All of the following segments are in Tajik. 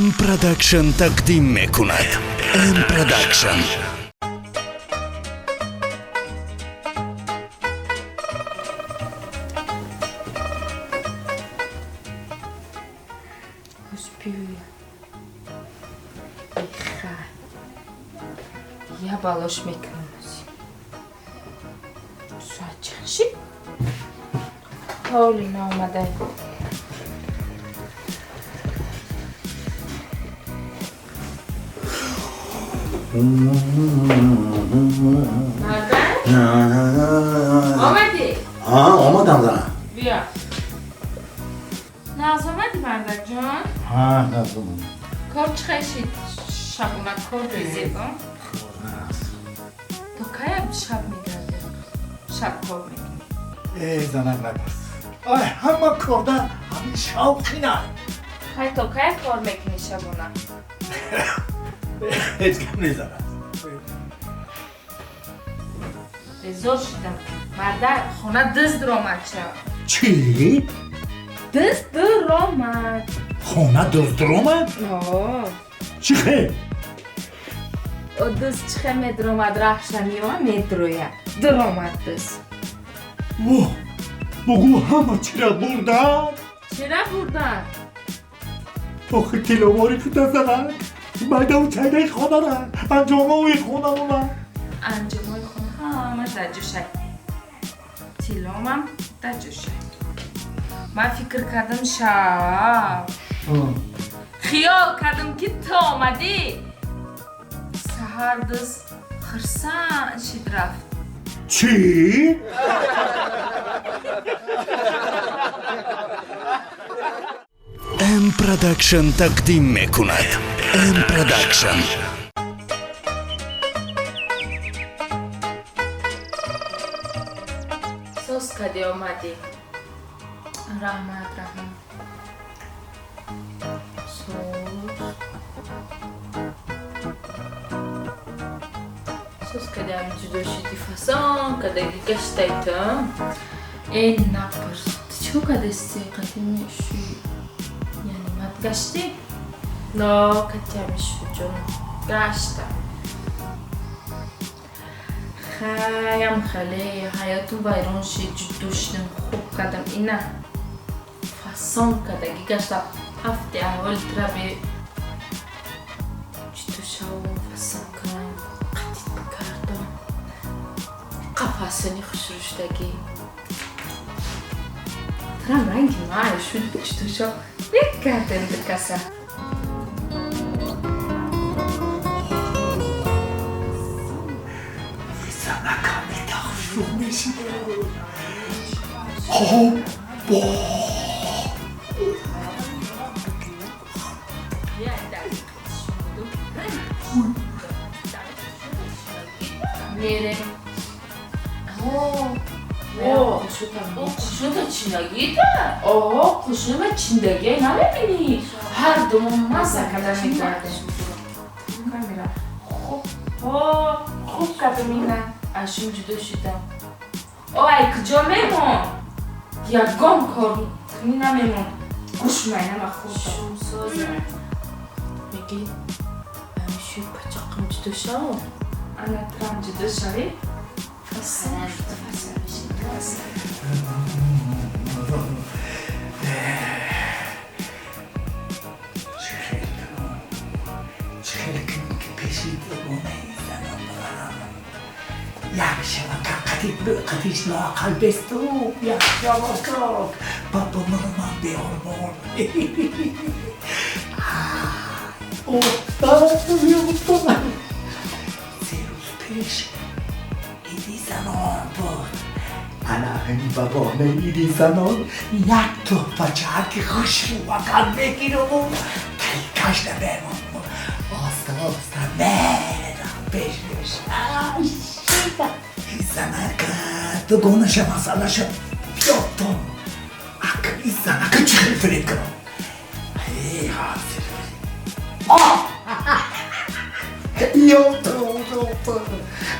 М Продакшн тақдим мекунад. М Продакшн. Успею. Иха. Я балош мекунам. Соат чанд шид? Ҳоли наомадай. Омадӣ? Омадам, занам. Биё. Нағз омадӣ, мардакҷон? Нағз омадам. Кор чӣ хел шид? Шабона кор резебо? То кая шаб мегардӣ? Шаб кор мекунӣ? Э, занак, напурс. Ай, ҳама корда ҳамин шавқи на. Хай, то кая кор мекунӣ шабона? Ҳеҷ гап не, занак. Безор шидам. Мардак, хона дизд ромад шав. Чӣ? Дизд дуромад. Хона дузд дуромад? О. Чӣ хел? О, дизд чӣ хел медуромад, раҳша меома медурояд. Дуромад дизд. Во, бугӯ, ҳама чира бурдан? Чира бурдан? Охи, тилловори кута, занак, майдаву чайдаи хонара, анҷомои хонамона. Анҷомои хона ҳамаш дар ҷӯшай. Тилломам дар ҷӯшай. Ман фикр кардам, шаб хиёл кардам, ки ту омадӣ, саҳар дизд хирсанд шид, рафт. Чӣ? М Продакшн тақдим мекунад. М Продакшн. Соз кардӣ, омадӣ. Раҳмат, раҳмат. Соз. Соз кардиам, ҷудо шудӣ, фасон кардагӣ гаштай ту. Э, напурс. Ту чико кардасти қадими шуй? Яъне мад гаштӣ? Но, катями шу ҷонам. Гаштам. Хаям хеле ҳаётум вайрон шид, ҷудо шудам, хуб кардам. Ина фасон кардагӣ гаштам. Ҳафти аҳволи тура бе ҷудо шаву фасон кунам, қатит бикардам. Қафасони хушрӯ шудагӣ. Турам ранги май шуд, ҷудо шав. Як кардем ду каса. Занакам хушрӯ мешид. Обо! Мерем. Қушута чиндагита? О, қушума чиндагия намебинӣ? Ҳар думон мазза карда мегардем. Камера. Хуб, о, хуб кардам ина. Аз шум ҷудо шудам. О, ай куҷо мемон? Ягон кор кунӣ намемон. Гӯш майнама хӯрдам. Шумсоза. Мегӣ, ҳамишӯи пачақам ҷудо шавам? Ана турам ҷудо шавӣ? Фасон шуд, фасон мешид, фасон. Чӣ хел кунам? Чӣ хел кунам, ки пеши дугонаи занам барам? Як шабака қатиш лоақал бесту, як шабакак ба бумурман беормон. Уфтодам, ёфтодам. 3 рӯз пеш иди занон буд. Ана ҳамин ба баҳонаи иди занон як тӯҳфачаки хушрӯвакак мегираму каликашда мемонам. Оста оста мерам пешаш. Занака дугонаша масъалаша ёфтум. Акни занака чӣ хел фиреб кунам? Ҳозир. Ёфтум, ёфтум.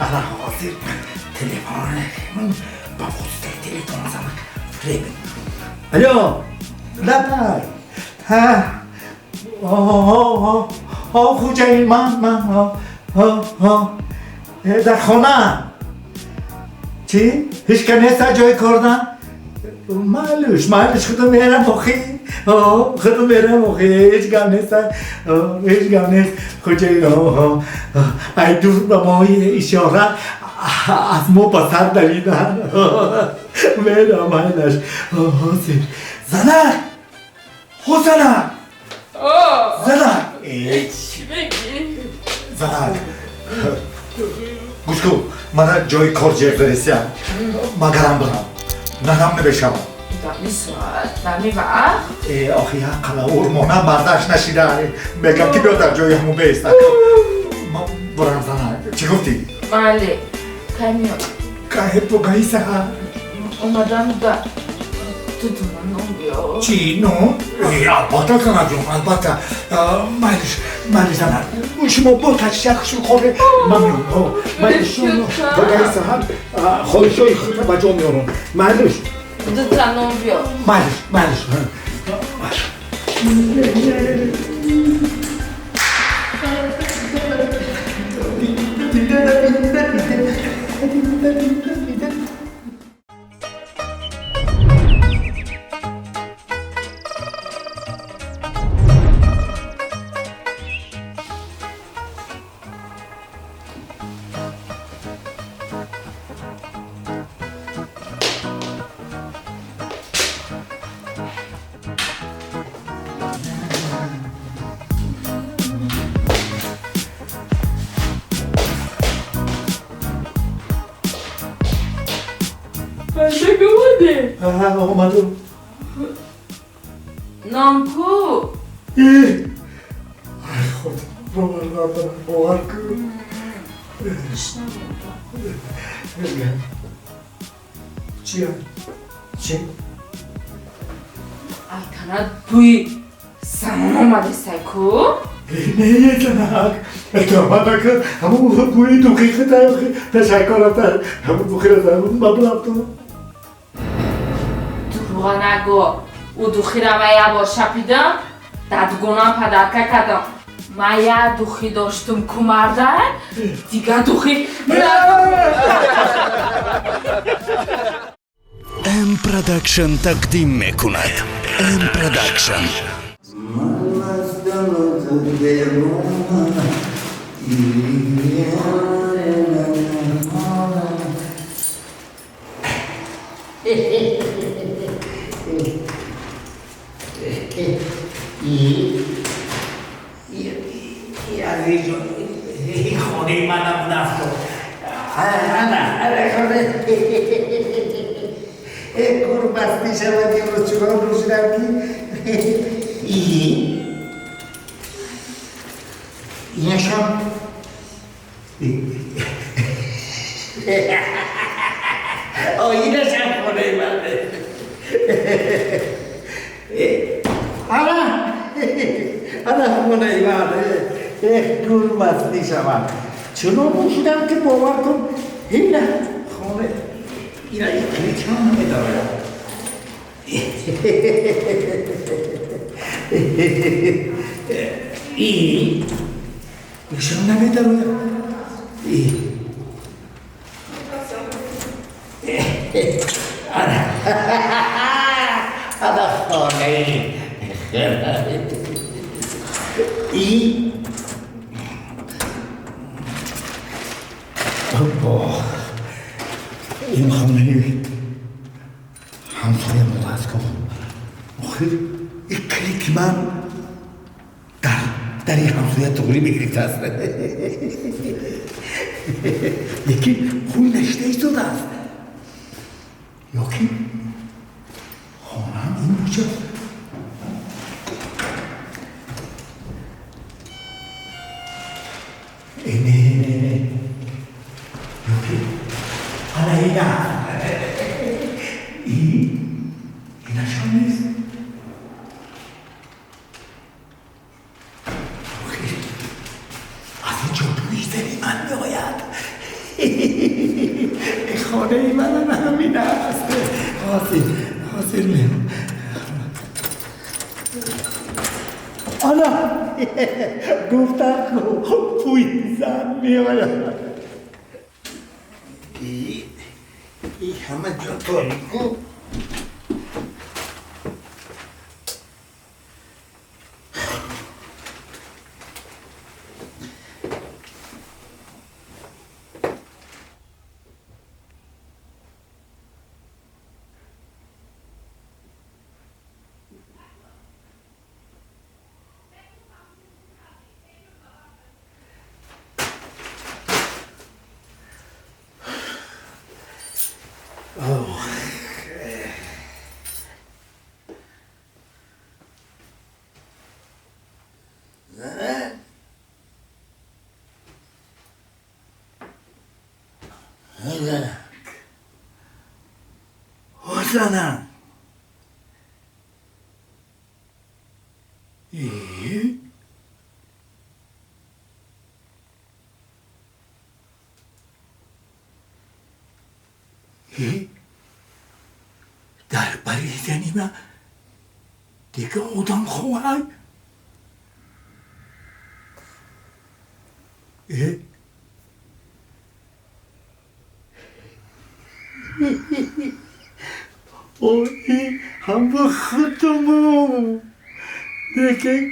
Ана ҳозир телефон ба воситаи телефон занак фиреб. Алло, лаббай. Ҳа. Хуҷаин, ман ман дар хона. Чӣ, ҳеч ка нест ҷои корда? Майлуш, майлуш, худо мерам охи, худо мерам охи, ҳеҷ гап нест, ҳеҷ гап нест, хуҷаин. Ай дур ба мо ишора аз мо ба сар давидан. Мерам, майлаш. Ҳозир. Занак, ҳо, занак, занак. Чӣ мегӣ? Занак, гӯш кун, мана ҷои кор ҷер даресиям, магарам бирам, нанам намешавам. Дами соат, дами вақт? Э, охи, як қала урмона мардаш нашида, мегам ки биё дар ҷои ҳамун беиста. Ман бурам, занак, чӣ гуфтӣ? Бале, кай меояд? Кай бугаи саҳар. Омадан да тудуна нон биёр. Чӣ, нон? Э, албатта, занаҷон, албатта. Майлиш, майлиш, занак, шумо бо ташак хӯре, ман меом. Майлиш, бугаи саҳар хоҳишҳои худро ба ҷо меорам. Майлиш. Дута нон биёр. Майлиш, майлиш. Омадам. Нон ку? Ай, худо, бовар надорам, бовар кун. Чия, чи? Ай, тана бӯи занон омадесай ку? Не, занак, томадака ҳамун бӯи духи ташаккур, ҳамун духира ман рафтам. Дурӯға нагӯ. Ӯ духира ман як бор шапидам, дар дугонам падарка кардам. Ман як духи доштум ку, марда, дигар духи. М Продакшн тақдим мекунад. М Продакшн. Хонаи манам нафтод. Ана, ана хона. Курбаст мешавад имрӯз, чунон рӯшидам ки инашам. Инашам хонаи мане. Ана, ана хонаи мане. Курбаст мешавад, чунон рӯшидам ки бовар кун, ина хона, ина ключам намедорад. И нишон намедорад. Ана, ана хонаи. И ин хонаи ҳамсоя будааст ку. Охир ин калити ман дар дари ҳамсоя туғрӣ мегирифтааст, лекин хуй нашида истодааст. Ё ки хонаам ин бошад? Не, не, не, ё ки ана ина, инашон нест. Охир аз ин ҷодуи зани ман меояд. Хонаи манам ҳамин аст. Ҳозир, ҳозир меом. Ана гуфтам, пӯи зан меояд. И ҳама ҷо торику. Озана. И? И? Дар бари зани ма дига одам хоҳад? Э? Ои, ҳама худуму. Лекин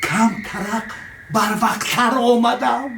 камтарак барвақттар омадам.